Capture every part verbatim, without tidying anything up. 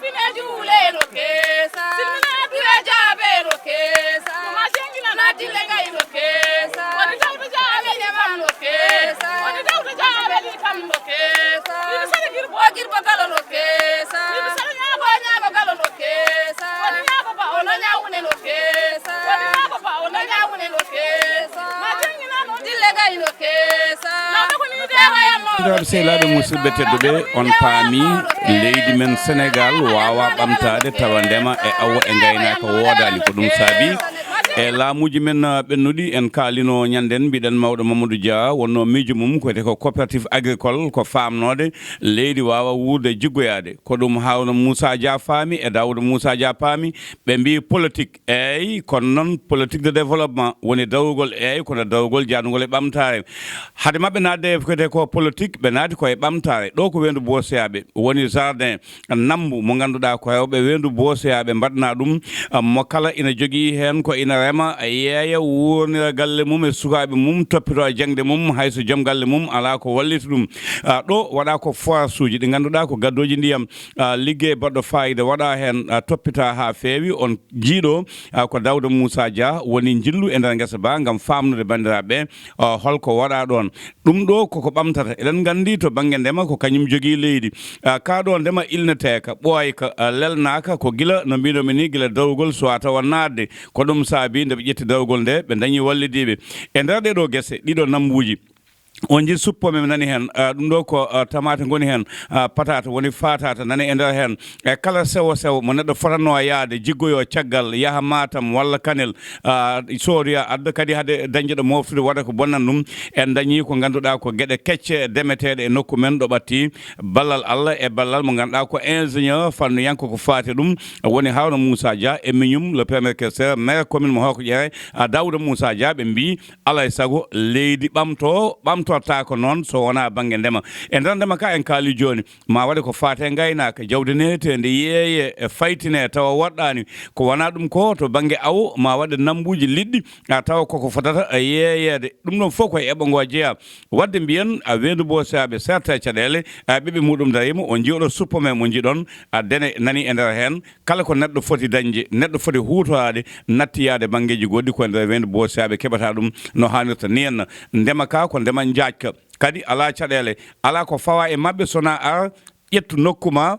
Silminaji wule no keesa. Silminaji wule jaabe no keesa. Ma jengina na dille gay no keesa. Woni dawdo jaabe jama no keesa. Woni dawdo jaabe di kam no keesa. Ni sare girbo girbo galo no keesa. Ni sare nyaago nyaago galo no keesa. Woni nyaago ba ono nyaawune no keesa. Woni nyaago ba ono nyaawune no keesa. Ma jengina no dille gay no keesa. Sehilaaɓe, musidɓe tedduɓe, on paami leydi men Senegaal waawa ɓamtaade tawa ndema e awo e ngaynaaka woodaani. Ko ɗum saabi e laamuuji men, uh, ɓennuɗi, en kaalino ñanden, mbiɗen mawɗo Mamadou Dia wonno miijo mum ko wiyetee ko coopérative agricole, ko faamnoode leydi waawa wuurde jiggoyaade. Ko ɗum Harouna Moussa Dia faami e Daouda Moussa Dia paami, ɓe mbii politique. Eey, kono noon politique de développement woni dawrugol, eey, kono dawrugol jaadugol e ɓamtaare. Hade maɓɓe naatde e ko wiyetee ko politique, ɓe naati ko e ɓamtaare. Ɗo ko weendu Boosiyaaɓe, woni jardin nammbu mo ngannduɗaa ko rewɓe weendu Boosiyaaɓe mbaɗna ɗum. Mo kala ina jogii heen ko ina rema, yeeya, wuurnira galle mum e sukaaɓe mum, toppitoo jaŋde mum, hay so joom galle mum alaa ko wallita ɗum. Ah, ɗo waɗaa ko forage uji ɗi ngannduɗaa ko gaddooji ndiyam. Ah, liggey baɗɗo faayida waɗaa heen, ah, toppitaa haa feewi. On jiiɗo, ah, ko Dawda Moussa Dia woni njillu e nder ngesa ba ngam faamnude banndiraaɓe ɓe, ah, holko waɗaa ɗoon. Ɗum ɗo koko ɓamtata. Eɗen nganndi to bannge ndema ko kañum jogii leydi. Ah, kaa ɗo ndema ilneteeka, ɓooyka, ah, lelnaaka, ko gila no mbiɗon mi ni, gila dawrugol suwaa tawa naatde. Ko ɗum saabi nde ɓe ƴetti dawrugol nde, ɓe ndañi wallidiiɓe. E nder ɗee ɗo gese, ɗiɗo nammbuuji, on njii suppome mi nani heen, ah, ɗum ɗo ko, ah, tamaate ngoni heen, ah, pataata woni faataata nani e nder heen. E kala sewo sewo mo neɗɗo fotatnoo yaade, jiggoyoo caggal, yaha Matam walla Kanel, ah, soodoya, adda kadi hade dañde ɗo mooftude, waɗa ko bonnan ɗum. En ndañii ko ngannduɗaa ko geɗe kecce demeteeɗe e nokku men ɗo ɓatti ballal Allah e ballal mo ngannduɗaa ko ingénieur fannuyanko ko faati ɗum, woni Harouna Moussa Dia e miñum, le premier questeur, maire commune mo Hookoƴere, ah, Daouda Moussa Dia, ɓe mbii, alaa e sago leydi ɓamtoo, ɓamtortaako noon so wonaa bannge ndema. E nder ndema ka en kaali jooni, ma waɗe ko faati e ngaynaaka, jawdi neheteendi yeeye, e faytine tawa woɗɗaani. Ko wonaa ɗum ko to bannge awo, ma waɗe nammbuuji liɗɗi, a tawa koko fotata, a, yeeyeede. Ɗum ɗon fof ko e eɓɓo ngo jeyaa. Waɗde mbiyen, a, weendu Boosiyaaɓe, serte e caɗeele, a, ɓiɓɓe muɗum dariima, on njii oɗo suppome mo njiɗon, a, dene nani e nder heen. Kala ko neɗɗo foti dañde, neɗɗo foti huutoraade, natti yaade banngeeji goɗɗi ko e nder weendu Boosiyaaɓe keɓata ɗum no haanirta. Ni henna, ndema ka ko ndema njaajka. Kadi alaa caɗeele, alaa ko fawaa e maɓɓe so wonaa ar ƴettu nokku ma,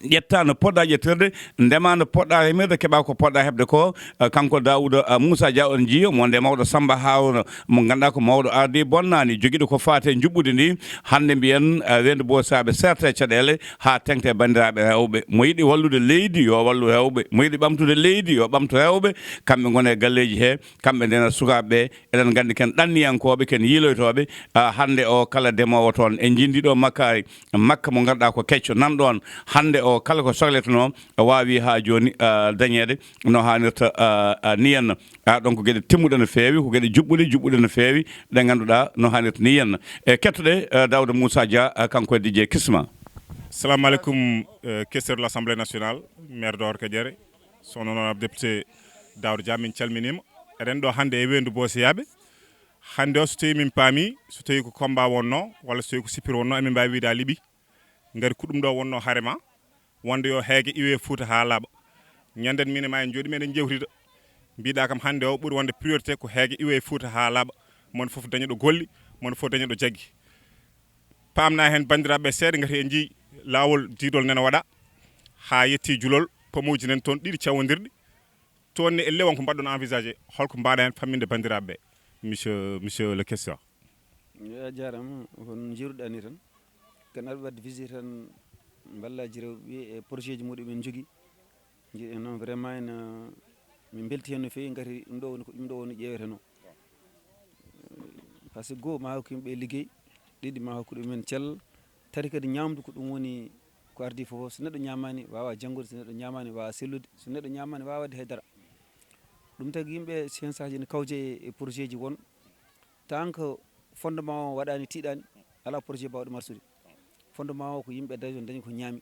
ƴetta no poɗɗa ƴettirde, ndema no poɗɗa remirde, keɓa ko poɗɗa heɓde ko. Eh, kanko Daouda, eh, Moussa Dia, on njii mo nde mawɗo Samba Harouna, mo ngannduɗaa ko mawɗo ardi bonnaani, jogiiɗo ko faati e njuɓɓudi ndi. Hannde mbiyen, eh, weendu Boosiyaaɓe serte e caɗeele haa teŋti e banndiraaɓe rewɓe. Mo yiɗi wallude leydi, yo wallu rewɓe. Mo yiɗi ɓamtude leydi, yo ɓamtu rewɓe. Kamɓe ngona e galleeji he, kamɓe ndena sukaaɓe ɓe. Eɗen nganndi ken ɗanniyankooɓe, ken yiiloytooɓe. Ah, hannde o kala demoowo toon e njindi ɗo makkaari, makka mo ngannduɗaa ko kecco nan ɗoon. Hannde o kala ko sokletenoo, o waawi haa jooni, ah, dañeede no haanirta, ah, ah, ni henna. Ah, ɗon ko geɗe timmuɗe no feewi, ko geɗe juɓɓuɗe, juɓɓuɗe no feewi, ɗe ngannduɗaa no haanirta ni henna. E kettoɗe, ah, Daouda Moussa Dia, ah, kanko e D J Kisma. Salamu aleykum, eh, questeur de l'Assemblée nationale, maire de Hookoƴere, son honorable député Daouda Dia, min calminiima. Eɗen ɗo hannde e weendu Boosiyaaɓe. Hannde o, so tawii min paami, so tawii ko combat wonnoo, walla so tawii ko sippir wonnoo, emin mbaawi wiyde a liɓi. Ngati ko ɗum ɗo wonnoo hare ma, wonde yo heege iwe Fuuta haa laaɓa. Ñanden min e ma en njooɗii, meɗen njeewtida. Mbiɗa kam hannde o ɓuri wonde priorité ko heege iwe Fuuta haa laaɓa. Mon fof daña ɗo golli, mon fof daña ɗo jaggi. Paamna heen banndiraaɓe seeɗa, ngati en njii laawol diidol nena waɗa haa yetti julol, pomuuji nen toon ɗiɗi cawondirɗi. Toon ne, elle won ko mbaɗɗon envisagé, holko mbaɗa heen famminde banndiraaɓe ɓe, monsieur, monsieur le questeur? Eey, a jaaraama. Ko no njiiruɗaa ni tan, ken arɓe waɗde visite tan, mballaaji rewɓe e projet ji muɗum en njogii. Njiɗen noon vraiment ene, min mbelti heen no feewi, ngati ɗum ɗo woni ko ɗum ɗo woni ƴeewetenoo. Par ce que goo, ma hokku yimɓe liggey, ɗiɗi, ma hokku ɗumen cellal, tati kadi ñaamdu ko ɗum woni ko ardii fof. So neɗɗo ñaamaani, waawaa janngude, so neɗɗo ñaamaani, waawaa sellude, so neɗɗo ñaamaani, waawaa waɗde hay dara. Ɗum tagi yimɓe, science aji ene kawje e, e projet ji won, tant que fondement o waɗaani, tiiɗaani, alaa projet baawɗo marsude. Fondement o ko yimɓe dañi, dañi ko ñaami.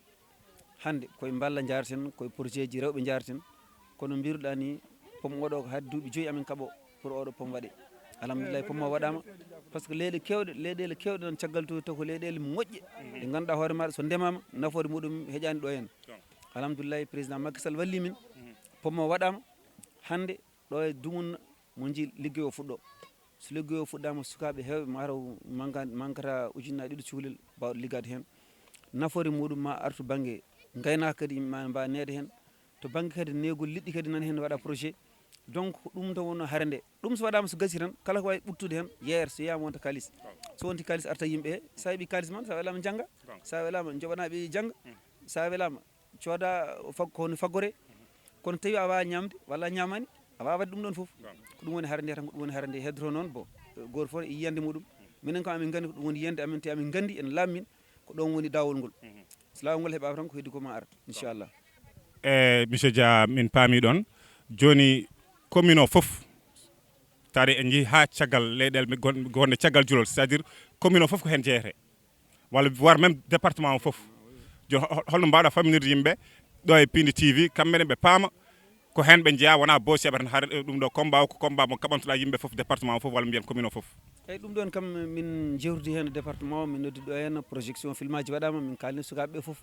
Hannde koye mballa njaarten, koye projet ji rewɓe njaarten. Kono mbiruɗaa ni, pom oɗo ko haade duuɓi joyi amin kaɓo pour oɗo pom waɗe. Alhamdulillahi, pom o waɗaama. Par ce que leyɗe keewɗe, leyɗeele keewɗe noon caggal to, to ko leyɗeele moƴƴe. Ɗe ngannduɗaa hoore maaɗa so ndemaama, nafoore muɗum heƴaani ɗo heen. Alhamdulillahi, président Macky Sall walli min. Pont mo waɗaama hannde ɗo e dumunna mo njii liggey o fuɗɗo. So liggey o fuɗɗaama, sukaaɓe heewɓe mataw manka-, mankata ujunnaaji ɗiɗi cukalel mbaawɗo liggaade heen. Nafoore muɗum ma artu bannge ngaynaaka kadi ma mbaawa neede heen. To bannge kadi neegol liɗɗi kadi nana heen waɗa projet. Donc ko ɗum tan wonno hare nde. Ɗum so waɗaama so gasi tan, kala ko waawi ɓuttude heen, yeeyata so yeeyaama wonta kaalis. So wonti kaalis arta yimɓe he, so a heɓi kaalis ma, so a welaama njannga, so a welaama njoɓanaa ɓe njannga, so a welaama cooda fag-, ko woni faggoree. Kono tawi a waawaa ñaamde walla a ñaamaani, a waawaa waɗde ɗum ɗoon fof. Ko ɗum woni hare nde tan, ko ɗum woni hare nde. Heddotoo noon, bon, gooto fof e yiyannde muɗum. Minen kam amin nganndi ko ɗum woni yiyannde amin, te amin nganndi en laammin ko ɗoon woni daawol ngol. So laawol ngol heɓaama tan ko heddi ko ma arat, inchallah. E monsieur Dia, min paami ɗoon. Jooni commune o fof, taade en njii haa caggal leyɗeele gon-, gonɗe caggal julol, c'est-à-dire commune o fof ko heen jeeyetee, walla voire même département o fof. Jooni ho-, holno mbaawɗa famminirde yimɓe ɗo e Pindi T V, kamɓe ne ɓe paama ko heen ɓe njeyaa, wonaa Bo Seeɓa tan, hare ɗum ɗo combat o ko combat mo kaɓantoɗaa yimɓe fof, département o fof, walla mbiyen commune o fof? Eeyi, ɗum ɗoon kam min njewtidi heen e département o, min noddi ɗo heen projection filmaaji waɗaama, min kaalni sukaaɓe ɓe fof.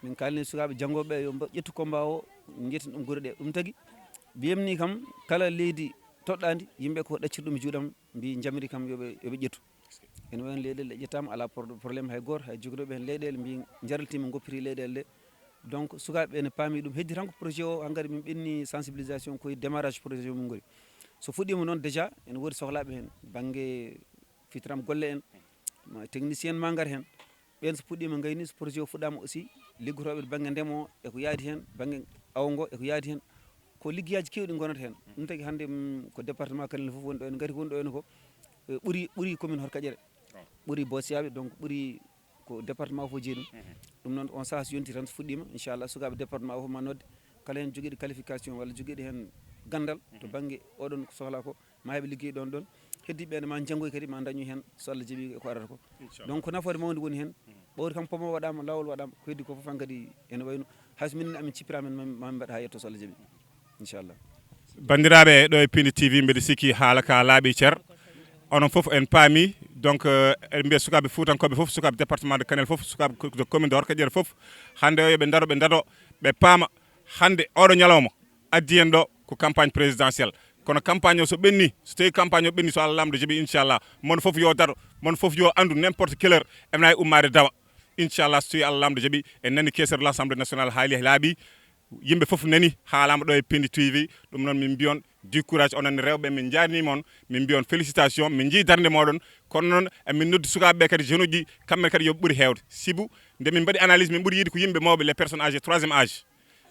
Min kaalni sukaaɓe janngooɓe ɓe yo mba-, ƴettu combat o, njetten ɗum gure ɗe. Ɗum tagi, mbiyam ni kam, kala leydi toɗɗaandi, yimɓe ko ɗaccir ɗum e juuɗam, mbi njamiri kam yo ɓe, yo ɓe ƴettu. Ene wayi no leyɗeele ɗe ƴettaama, alaa pro-, problème hay gooto, hay joginooɓe heen leyɗeele, mbi njarlitiima, ngoppiri leyɗeele ɗe. Donc, sukaaɓe ɓe ne paami ɗum. Heddi tan ko projet o, hankadi min ɓenni sensibilisation, koye démarrage projet o min ngoni. So fuɗɗiima noon, déjà, ene woodi sohlaaɓe heen, bannge fitiram golle en, ma technicien ma ngar heen. Ɓeen so puɗɗiima ngayni, so projet o fuɗɗaama aussi, liggotooɓe to bannge ndema o e ko yaadi heen, bannge awo ngo e ko yaadi heen, ko liggeyaaji keewɗi ngonata heen. Ɗum tagi hannde, mm, ko département Kanel fof woni ɗo heen, ngati ko woni ɗo heen ko, e, ɓuri, ɓuri commune Hoto Kaƴere, ɓuri Bosiyaaɓe, donc ɓuri ko département o fof jeyi ɗum. Ɗum noon, on sahaa so yonti tan, so fuɗɗiima, inchallah, sukaaɓe département o fof ma nodde, kala heen jogiiɗo qualification walla jogiiɗo heen ganndal to bannge oɗon ko sohlaa ko, ma heɓe liggey ɗoon ɗoon. Heddi ɓe ne ma njanngoy kadi, ma dañoy heen, so Allah jaɓi, ko arata ko. Inchallah. Donc, ko nafoore mawnde woni heen. Ɓawri kam, pont mo waɗaama, laawol waɗaama, ko heddi ko fof hankadi ene wayno, hay so minen amin cippira men, ma, ma min mbaɗ haa yetto, so Allah jaɓi. Inchallah. Banndiraaɓe ɗo e Pindi T V, mbeɗa sikki haala ka laaɓi cer. Onon fof en paami, donc, euh, eɗen mbiya sukaaɓe fuutankooɓe fof, sukaaɓe département de Kanel fof, sukaaɓe co-, de commune de Hoto Kaƴere fof, hannde o yo ɓe ndaro, ɓe ndaro, ɓe paama. Hannde oɗo ñalawma addi en ɗo ko campagne présidentielle. Kono campagne o so ɓenni, so tawi campagne o ɓenni, so Allah Laamɗo jaɓi, inchallah, mon fof yo daro, mon fof yo anndu n'importe quelle heure, ene waawi ummaade dawa. Inchallah, so tawi Allah Laamɗo jaɓi, en nani keesero l'Assemblée nationale haali laaɓi, yimɓe fof nani haalaama ɗo e Pindi T V. Ɗum noon min mbiyon du courage, onon rewɓe, min njaarnii mon, min mbiyon félicitation, min njii darnde mooɗon. Kono noon, emin noddi sukaaɓe ɓe kadi, jeunes uji, kamɓe kadi yo ɓuri heewde. Sibu, nde min mbaɗi analyse, min ɓuri yiide ko yimɓe mawɓe, les personnes âgées, troisième âge.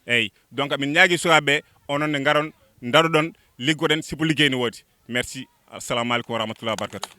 Eeyi, donc, min ñaagii sukaaɓe ɓe, onon ne ngaron, ndaroɗon, liggoɗen, sibu liggey ne woodi. Merci. Assalamu aleykum wa rahmatullahi wa barakatuh.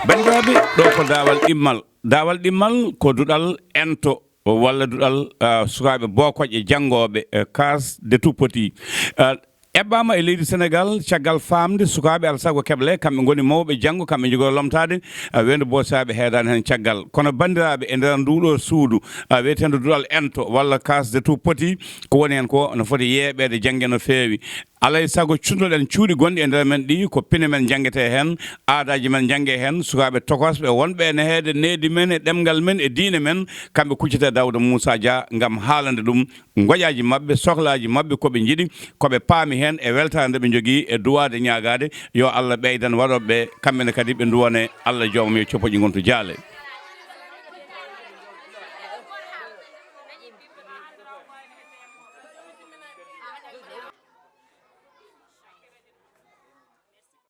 Banndiraaɓe, ɗo ko daawal ɗimmal. Daawal ɗimmal ko duɗal ento walla duɗal, ah, sukaaɓe bookoƴe janngooɓe, eh, case des tout-petits. Ah, eɓɓaama e leydi Senegaal caggal faamde sukaaɓe alaa sago keble, kamɓe ngoni mawɓe janngo, kamɓe njogori lomtaade, ah, weendu boosaaɓe heedaani heen caggal. Kono banndiraaɓe, e nder nduɗo suudu, ah, wiyeteendu duɗal ento walla case des tout-petits, ko woni heen ko no foti yeeɓeede jannge no feewi. Alaa e sago cunnoɗen cuuɗi gonɗi e nder men ɗi, ko pine men njanngetee heen, aadaaji men njanngee heen, sukaaɓe tokosɓe wonɓe e neheede nehdi men e ɗemngal men e diine men, kamɓe kuccitee Daawda Muusaa Dia ngam haalande ɗum ngoƴaaji maɓɓe, sohlaaji maɓɓe, ko ɓe njiɗi, ko ɓe paami heen e weltaare nde ɓe njogii e duwaade ñaagaade yo Allah ɓeydan waɗooɓe ɓe, kamɓe ne kadi ɓe nduwane Allah joomam yo coppoƴƴi ngontu jaale.